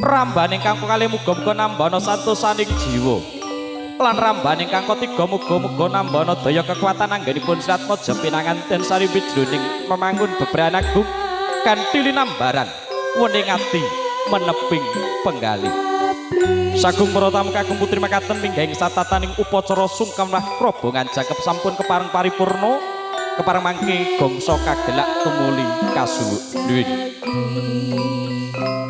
Ramban ingkang kalih muga-muga nambana santosaning jiwa. Lan ramban ingkang ketiga muga-muga nambana daya kekuatan anggenipun Sri Atmaja pinanganten sarimbi jroning memangun bebrayan agung kanthi linambaran wening ati meneping penggalih. Sagung para tamu kakung putri makaten minggahing satataning upacara sungkem lah krobongan jangkep sampun kepareng paripurna, kepareng mangke gongso kagelak tumuli kasuwun. Nuwun.